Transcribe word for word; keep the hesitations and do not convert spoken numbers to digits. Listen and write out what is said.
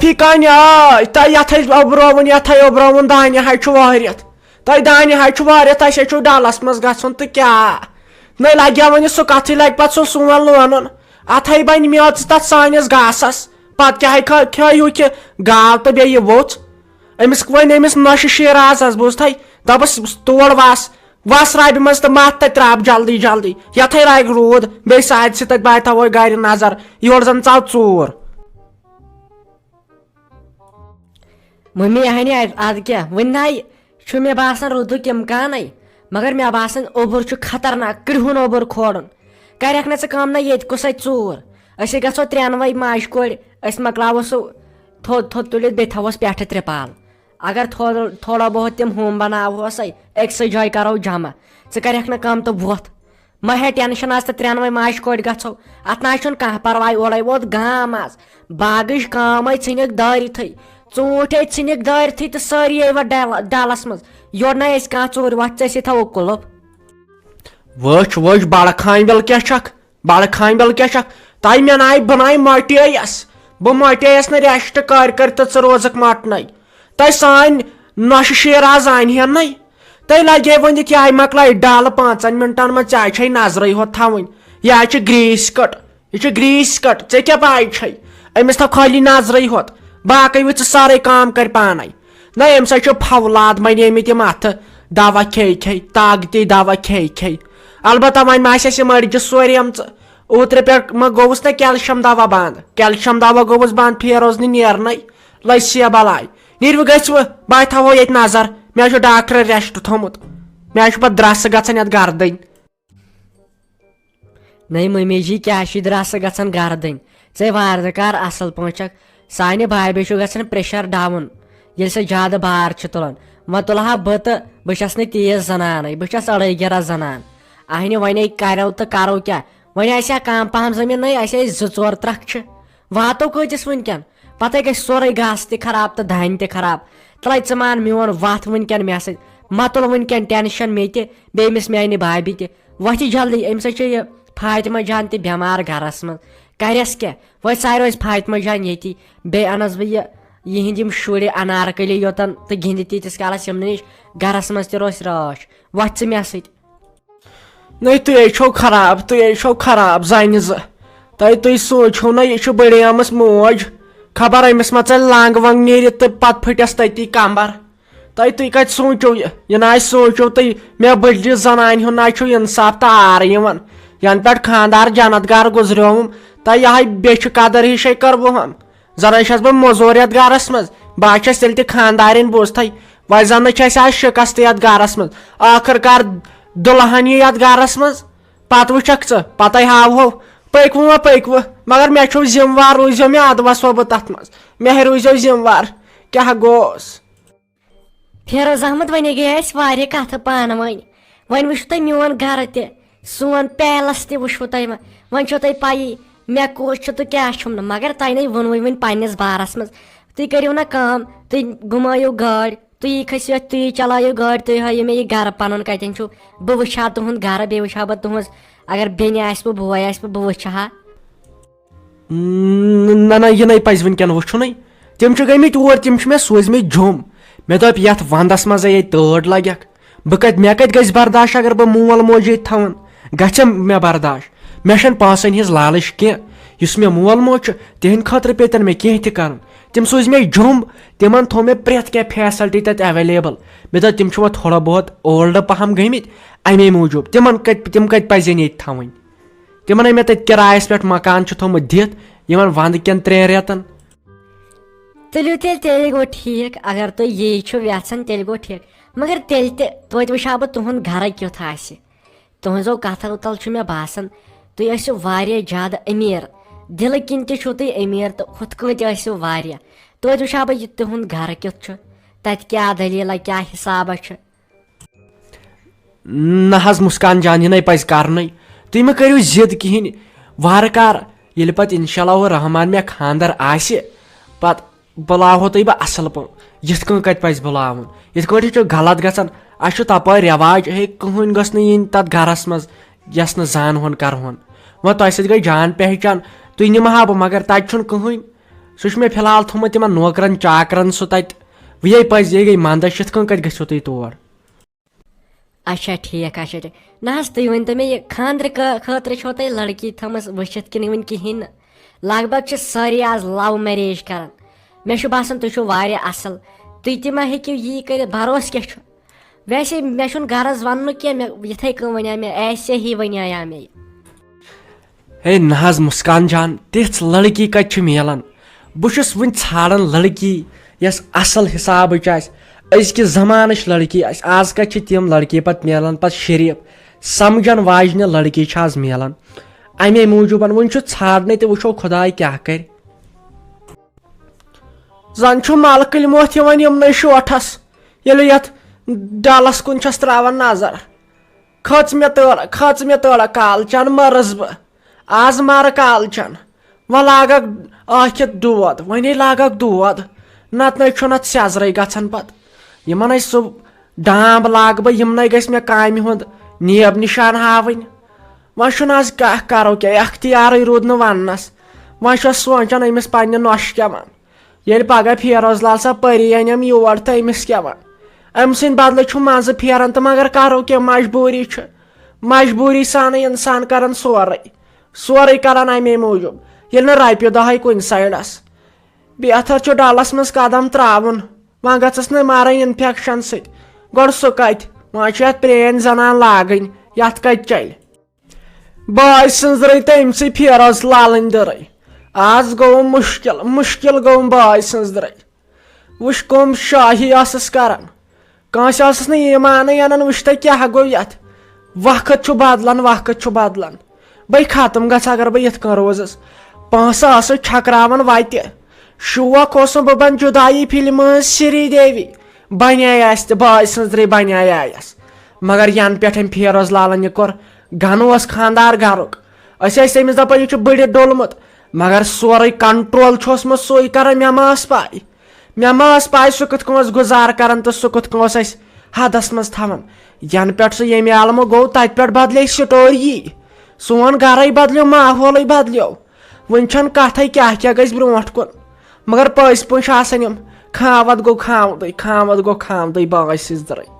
فی کانہِ آے، تۄہہِ یتھے اوٚبرووُن، یتھے اوٚبرووُن، دانہِ ہاے چھُ وٲرِتھ۔ تۄہہِ دانہِ ہاے چھُ وٲرِتھ، اَسہِ ہے چھُ ڈلس منٛز گژھُن تہٕ کیٛاہ؟ نٔے لگہِ ہا وۄنۍ سُہ کتھٕے، لگہِ پتہٕ سُہ سون لونُن۔ اتھے بنہِ میٚژ تتھ سٲنِس گاسس۔ پتہٕ کیٛاہ ہے کھا-، کھیٚیہِ ہُہ کہِ گاو تہٕ بیٚیہِ یہِ ووٚژھ۔ أمِس وۄنۍ أمِس نۄشہِ شیرازس بوٗزتھے، دپس تور وس، وس ربہِ منٛز تہٕ متھ تتہِ رب جلدی جلدی۔ یتھے لگہِ روٗد، بیٚیہِ ساتہِ سۭتۍ تتہِ بہٕ تھاوو گرِ نظر، یورٕ زن ژاو ژوٗر۔ مٔمی اہنہِ، ادٕ کیٛاہ وۄنۍ ناے چھُ مےٚ باسان روٗدُک امکانے، مگر مےٚ باسان اوٚبُر چھُ خطرناک، کرٛہُن اوٚبُر کھولُن۔ کرکھ نہ ژٕ کٲم نہ ییٚتہِ کُسے ژوٗر، أسے گژھو ترٛٮ۪نوَے ماجہِ کورِ، أسۍ مۄکلاوو سُہ تھوٚد تھوٚد تُلِتھ، بیٚیہِ تھاوہوس پٮ۪ٹھٕ ترٛپال۔ اگر تھوڑا تھوڑا بہت تِم ہُم بناوہوسے، أکسٕے جایہِ کرو جمع۔ ژٕ کرکھ نہٕ کٲم تہٕ وۄتھ۔ مہ ہےٚ ٹینشن، آز تہٕ ترٛٮ۪نوَے ماجہِ کورِ گژھو۔ اتھ نہ حظ چھُنہٕ کانٛہہ پرواے، اورے ووت گام آز۔ باغٕچ کٲمے ژھٕنِکھ دٲرِتھٕے۔ ژوٗنٛٹھۍ ہے ژھٕنِکھ دٲرِتھٕے تہٕ سٲری یے وۄنۍ ڈل-، ڈلس منٛز۔ یورٕ نہ أسۍ کانٛہہ ژوٗرِ وۄتھ، ژےٚ سۭتۍ تھاوو کُلُف۔ وٕچھ، وٕچھ، بڑٕ خانبل کیٛاہ چھکھ؟ بڑٕ خانبل کیٛاہ چھکھ؟ تۄہہِ مےٚ ناے، بہٕ ناے مۄٹییس۔ بہٕ مۄٹییس نہٕ ریسٹ کر کر تہٕ ژٕ روزکھ مۄٹنَے۔ تۄہہِ سانۍ نۄشہِ شیرا زانہِ ہن نَے۔ تۄہہِ لگے ؤنِتھ یہِ آیہِ مۄکلایہِ ڈل پانٛژن منٹن منٛز، ژےٚ آیہِ چھے نظرٕے ہوت تھاوٕنۍ۔ یہِ آیہِ چھِ گریٖس کٹ، یہِ چھِ گریٖس کٹ، ژےٚ کیٛاہ پاے چھے؟ أمِس تھاو خٲلی نظرٕے ہوت، باقٕے وٕچھ ژٕ سٲرٕے کٲم کرِ پانے۔ نہ، أمِس ہا چھُ فولاد بنیمٕتۍ یِم اتھٕ، دوا کھے کھے، طاقتی دوا کھے کھے۔ البتہ وۄنۍ ما آسٮ۪س یہِ مٔرجہِ سورِ یِم ژٕ۔ اوترٕ پٮ۪ٹھ ما گوٚوُس نہ کیلشیم دوا بنٛد؟ کیلشیم دوا گوٚوُس بنٛد، پھیروز نہٕ نیرنَے، لٔج سیبَل آے۔ نیٖرِو گٔژھِوٕ، بہٕ تھاوو ییٚتہِ نظر، مےٚ چھُ ڈاکٹر ریسٹ تھوٚمُت، مےٚ چھُ پتہٕ درٛسہٕ گژھان یَتھ گردٕنۍ۔ نٔے مٔمی جی، کیٛاہ چھِ درٛسہٕ گژھان گردٕنۍ؟ ژے وارٕ کار اَصٕل پٲٹھۍ چھکھ۔ سانہِ بھابھی چھُ گژھان پریشر ڈاوُن، ییٚلہِ سۄ زیادٕ بار چھِ تُلان۔ وۄنۍ تُلہٕ ہا بہٕ تہٕ بہٕ چھَس نہٕ تیز زنانٕے، بہٕ چھَس أڑٕے گِرا زنان۔ اہنہِ وۄنۍ کَرو تہٕ کَرو کیٛاہ؟ وۄنۍ آسہِ ہا کم پہم زٔمیٖنٕے، اَسہِ ٲسۍ زٕ ژور ترٛکھ چھِ۔ واتو کۭتِس وٕنکٮ۪ن؟ پتہٕ گژھِ سورُے گاسہٕ تہِ خراب تہٕ دانہِ تہِ خراب۔ تَلَے ژٕ مان میون وَتھ وٕنکٮ۪ن مےٚ سۭتۍ، مہ تُل وٕنکٮ۪ن ٹینشن مےٚ تہِ، بیٚیہِ أمِس میانہِ بھابھی تہِ۔ وۄتھِ جلدی، أمِس ہے چھِ یہِ فاطمہ جان تہِ بٮ۪مار گرس منٛز۔ کرٮ۪س کیٛاہ؟ وۄنۍ سارِ روزِ فاطمہ جان ییٚتی، بیٚیہِ اَنس بہٕ یہِ، یِہِنٛدۍ یِم شُرۍ انارکلی یوتن تہٕ گِنٛدِ تیٖتِس کالس یِمنٕے نِش۔ گرس منٛز تہِ روزِ رٲچھ۔ وۄتھ ژٕ مےٚ سۭتۍ۔ نٔے، تُہۍ ہے چھو خراب، تُہۍ ہے چھو خراب زنہِ زٕ۔ تۄہہِ، تُہۍ سوٗنٛچِو نہ، یہِ چھِ بٔڑیمٕژ موج۔ خبر أمِس ما ژَلہِ لنٛگ ونٛگ نیٖرِتھ تہٕ پتہٕ پھٕٹٮ۪س تٔتی کمبر۔ تۄہہِ، تُہۍ کتہِ سوٗنٛچِو یہِ؟ یہِ نہ آسہِ سوٗنٛچِو تُہۍ، مےٚ بٔڈلہِ زنانہِ ہُنٛد نہ چھُ انصاف تہٕ عار یِوان۔ ینہٕ پٮ۪ٹھ خانٛدار جنت گار گُزریوم، تۄہہِ یِہے بیٚچھِ قدر ہِشے کٔروٕ ہم۔ زنہٕ چھَس بہٕ مٔزوٗر یَتھ گَرَس منٛز، بہٕ ہا چھَس تیٚلہِ تہِ خانٛدارِنۍ بوٗزتھٕے۔ وۄنۍ زَن نہٕ چھِ اَسہِ آز شِکَستٕے یَتھ گَرَس منٛز۔ ٲخٕر کار دُلہن یی یَتھ گَرَس منٛز، پَتہٕ وٕچھَکھ ژٕ، پَتَے ہاوہو۔ پٔکۍوٕ وۄنۍ پٔکۍوٕ، مگر مےٚ چھُو ذِمہٕ وار، روٗزیو مےٚ اَدٕ وَسو بہٕ تَتھ منٛز۔ مےٚ ہے روٗزیو ذِمہٕ وار، کیٛاہ گوٚوس؟ فیروز احمد، وۄنۍ گٔے اَسہِ واریاہ کَتھٕ پانہٕ ؤنۍ۔ وۄنۍ وٕچھِو تُہۍ میون گَرٕ تہِ، سون پیلَس تہِ وٕچھِو تُہۍ وۄنۍ۔ وۄنۍ چھو تۄہہِ پَیی مےٚ کُس چھُ تہٕ کیٛاہ چھُم نہٕ، مگر تۄہہِ نے ووٚنوُے وۄنۍ پنٛنِس بارَس منٛز۔ تُہۍ کٔرِو نہ کٲم، تُہۍ گُمٲیِو گٲڑۍ، تُہی کھٔسِو اَتھ، تُہی چلٲیِو گٲڑۍ، تُہۍ ہٲیِو مےٚ یہِ گَرٕ پَنُن کَتٮ۪ن چھُو۔ بہٕ وٕچھِ ہا تُہُنٛد گَرٕ، بیٚیہِ وٕچھِ ہا بہٕ تُہٕنٛز، اگر بیٚنہِ آسِوٕ، بوے آسِوٕ، بہٕ وٕچھِ ہا۔ نہ، نہ، یہِ نَے پَزِ وٕنکٮ۪ن وٕچھُنٕے۔ تِم چھِ گٔمٕتۍ اور، تِم چھِ مےٚ سوٗزمٕتۍ جوٚم۔ مےٚ دوٚپ، یَتھ وَندَس منٛز ہے ییٚتہِ تۭر لَگٮ۪کھ، بہٕ کَتہِ، مےٚ کَتہِ گژھِ برداش اگر بہٕ مول موج ییٚتہِ تھاوَن؟ گژھٮ۪م مےٚ برداش؟ مےٚ چھَنہٕ پونٛسَن ہِنٛز لالٕچ کینٛہہ۔ یُس مےٚ مول موج چھُ، تِہِنٛدِ خٲطرٕ پیٚیہِ تَن مےٚ کینٛہہ تہِ کَرُن۔ تِم سوٗزۍ مےٚ جوٚم، تِمَن تھوٚو مےٚ پرٛٮ۪تھ کینٛہہ فیسَلٹی تَتہِ ایویلیبٕل۔ مےٚ دوٚپ، تِم چھِ وۄنۍ تھوڑا بہت اولڈ پَہَم گٔمٕتۍ، اَمے موٗجوٗب۔ تِمَن کَتہِ، تِم کَتہِ پَزن ییٚتہِ تھاوٕنۍ؟ تِمن ہے مےٚ تتہِ کرایس پٮ۪ٹھ مکان چھُ تھوٚمُت دِتھ یِمن ونٛدٕ کٮ۪ن ترٛٮ۪ن رٮ۪تن۔ تُلِو تیٚلہِ، تیٚلہِ گوٚو ٹھیٖک، اگر تُہۍ یی چھِو یژھان، تیٚلہِ گوٚو ٹھیٖک۔ مگر تیٚلہِ تہِ توتہِ وٕچھِ ہا بہٕ تُہُنٛد گرٕ کیُتھ آسہِ۔ تُہٕنٛزو کتھو تل چھُ مےٚ باسان، تُہۍ ٲسِو واریاہ زیادٕ أمیٖر۔ دِلہٕ کِنۍ تہِ چھِو تُہۍ أمیٖر تہٕ ہُتھ کٲنٛٹھۍ ٲسِو واریاہ۔ توتہِ وٕچھِ ہا بہٕ یہِ تُہُنٛد گرٕ کیُتھ چھُ، تتہِ کیٛاہ دٔلیٖلہ، کیٛاہ حسابہ چھُ۔ نہ حظ مسکان جان، یہِ نَے پَزِ کَرنُے۔ تُہۍ مہٕ کٔرِو ضِد کِہیٖنۍ۔ وارٕ کارٕ ییٚلہِ پَتہٕ انشاء اللہ الرحمن مےٚ خانٛدر آسہِ، پَتہٕ بُلاوہو تُہۍ بہٕ اَصٕل پٲٹھۍ۔ یِتھ کٔنۍ کَتہِ پَزِ بُلاوُن؟ یِتھ کٲٹھۍ چھُ غلط گژھان۔ اَسہِ چھُ تَپٲرۍ رٮ۪واج، ہے، کٕہٕنۍ گٔژھ نہٕ یِنۍ تَتھ گَرَس منٛز یۄس نہٕ زانہون کَرہون۔ وۄنۍ تۄہہِ سۭتۍ گٔے جان پہچان، تُہۍ نِمہٕ ہا بہٕ، مگر تَتہِ چھُنہٕ کٕہٕنۍ۔ سُہ چھُ مےٚ فی الحال تھوٚمُت تِمن نوکرن چاکرن سُہ تتہِ۔ وۄنۍ یے پزِ، یے گٔے مندش، یِتھ کٔنۍ کتہِ گژھِو تُہۍ تور؟ اچھا ٹھیک، اچھا ٹھیک۔ نہ حظ، تُہۍ ؤنۍ تو مےٚ، یہِ خاندرٕ کٲ-، خٲطرٕ چھو تۄہہِ لڑکی تھٲمٕژ وٕچھِتھ کِنہٕ وٕنہِ کِہیٖنۍ نہٕ؟ لگ بگ چھِ سٲری آز لو میریج کران۔ مےٚ چھُ باسان تُہۍ چھِو واریاہ اصل، تُہۍ تہِ ما ہیٚکِو یی کٔرِتھ؟ بھروسہٕ کیٛاہ چھُ؟ ویسے مےٚ چھُنہٕ غرض وننُک کینٛہہ، مےٚ یِتھے کٔنۍ ونیٛاو مےٚ، ایسے ہی ونیٛایا مےٚ یہِ۔ ہے نہ حظ مسکان جان، تِژھ لڑکی کتہِ چھِ میلان؟ بہٕ چھُس وُنہِ ژھانڈان لڑکی یۄس اصل حسابٕچ آسہِ، أزکہِ زمانٕچ لڑکی آسہِ۔ آز کتہِ چھِ تِم لڑکی پتہٕ میلان پتہٕ شریف سمجھن واجنہِ لڑکی چھِ آز میلان؟ امے موٗجوٗبن وُنہِ چھُ ژھانڈنٕے تہٕ وٕچھو خداے کیٛاہ کرِ۔ زن چھُ ملکٕلۍ موتھ یِوان یِمنٕے شوٹھس، ییٚلہِ یتھ ڈلس کُن چھس تراوان نظر۔ کھٔژ مےٚ تٲڑ، کھٔژ مےٚ تٲڑ، کالچن مٔرٕس بہٕ۔ آز مارٕ کالچن۔ وۄنۍ لاگکھ ٲکھِتھ دود، وۄنۍ لاگکھ دود۔ نتہٕ نَے چھُنہٕ اتھ سیٚزرٕے گژھان پتہٕ۔ یِمن ہے سُہ ڈانٛب لاگہٕ بہٕ، یِمنٕے گژھِ مےٚ کامہِ ہُنٛد نیب نشان ہاوٕنۍ۔ وۄنۍ چھُنہٕ آز کیٛاہ کرو کیٛاہ، اختیارٕے روٗد نہٕ وننس۔ وۄنۍ چھُس سونٛچان أمِس پننہِ نۄشہِ کیٛاہ ونہٕ۔ ییٚلہِ پگاہ فیروز لال صٲب پٔری انٮ۪م یور تہٕ أمِس کیٛاہ ونہٕ؟ أمۍ سٕنٛدِ بدلہٕ چھُ منٛزٕ پھیران تہٕ مگر کرو کیٛاہ، مجبوٗری چھِ۔ مجبوٗری سانٕے انسان کران سورُے، سورُے کران امے موٗجوٗب۔ ییٚلہِ نہٕ رۄپیہِ دَہے کُنہِ سایڈس۔ بہتر چھُ ڈلس منٛز قدم تراوُن۔ وۄنۍ گژھس نہٕ مرٕنۍ انفیکشن سۭتۍ۔ گۄڈٕ سُہ کتہِ؟ وۄنۍ چھِ یتھ پرٛٲنۍ زنان لاگٕنۍ، یتھ کتہِ چلہِ؟ باے سٕنٛزرٕے تہٕ أمۍ سٕے فیروز لالٕنۍ دٔرٕے۔ آز گوٚوُم مُشکِل، مُشکِل گوٚوُم باے سٕنٛزرٕے۔ وٕچھ کۄم شاہی ٲسٕس کران۔ کٲنٛسہِ ٲسٕس نہٕ ایٖمانٕے اَنان، وٕچھ تہٕ کیٛاہ گوٚو یَتھ۔ وقت چھُ بدلان، وقت چھُ بدلان۔ بے ختم گژھٕ اگر بہٕ یِتھ کٔنۍ روزس۔ پونٛسہٕ ٲسٕس چھکراوان وتہِ۔ شوق اوسُم بہٕ بنہٕ جدایی فلمہِ ہٕنٛز سری دیوی۔ بنے آسہِ تہٕ باے سٕنٛزرٕے بنے آیس۔ مگر ینہٕ پٮ۪ٹھ أمۍ فیروز لالن یہِ کوٚر، گنہٕ اوس خانٛدار گرُک۔ أسۍ ٲسۍ تٔمِس دپان، یہِ چھُ بٔڑِتھ ڈوٚلمُت، مگر سورُے کنٹرول چھُ اوسمُت سُے کران، مےٚ ما ٲس پاے۔ مےٚ ما ٲس پاے سُہ کِتھ کٔنۍ اوس گُزار کران تہٕ سُہ کِتھ کٔنۍ اوس اسہِ حدس منٛز تھاوان۔ ینہٕ پٮ۪ٹھ سُہ ییٚمہِ عالمہٕ گوٚو، تتہِ پٮ۪ٹھ بدلے سٹوری۔ سون گرے بدلیو، ماحولے بدلیو۔ وُنہِ چھنہٕ کتھے کیٛاہ کیٛاہ گژھِ برونٛٹھ کُن۔ مگر پٔزۍ پٲٹھۍ چھِ آسان یِم، خانٛوت گوٚو خانٛوتٕے، خانٛوت گوٚو خانٛوتٕے، باے سٕنٛزرٕے۔